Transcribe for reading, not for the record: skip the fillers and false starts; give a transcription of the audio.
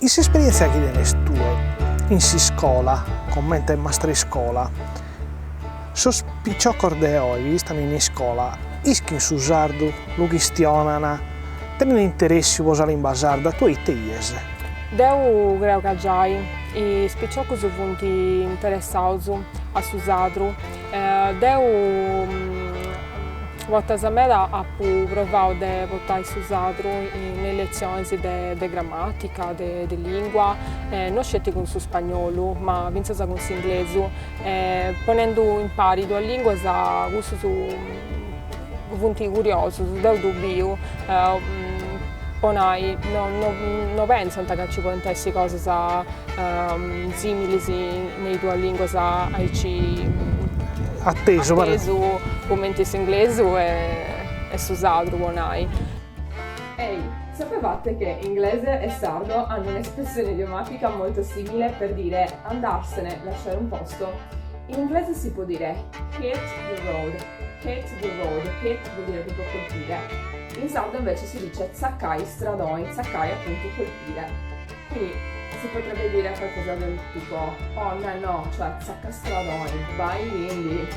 In s'esperientzia chi tenes tue in s'iscola, comente mastra 'e iscola, sos piciocos de oe chi istan in iscola ischin su sardu, lu chistionan, tenen interessiu po sa limba sarda, tue ite 'ies? Deu creu ca giai is piciocus funt interessaus a su sadru. Deu Bortas meda apu provau de portai su sadru in is letzionis de grammatica, de lingua, no sceti cun su spagnolu, ma fintzas cun s'inglesu, ponendu impari duas linguas cussus funt curiosus, deu ddu biu, po nai no pentzant ca nci podint essi cosas similis in is duas linguas aici atesu atesu cumenti s'inglesu e su sadru po nai. Ehi, sapevate che inglese e sardo hanno un'espressione idiomatica molto simile per dire andarsene, lasciare un posto? In inglese si può dire hit the road, hit the road, hit vuol dire proprio colpire. In sardo invece si dice tzaccai stradoni, tzaccai appunto colpire. Quindi si potrebbe dire qualcosa del tipo oh no no, cioè tzacca stradoni, baindindi.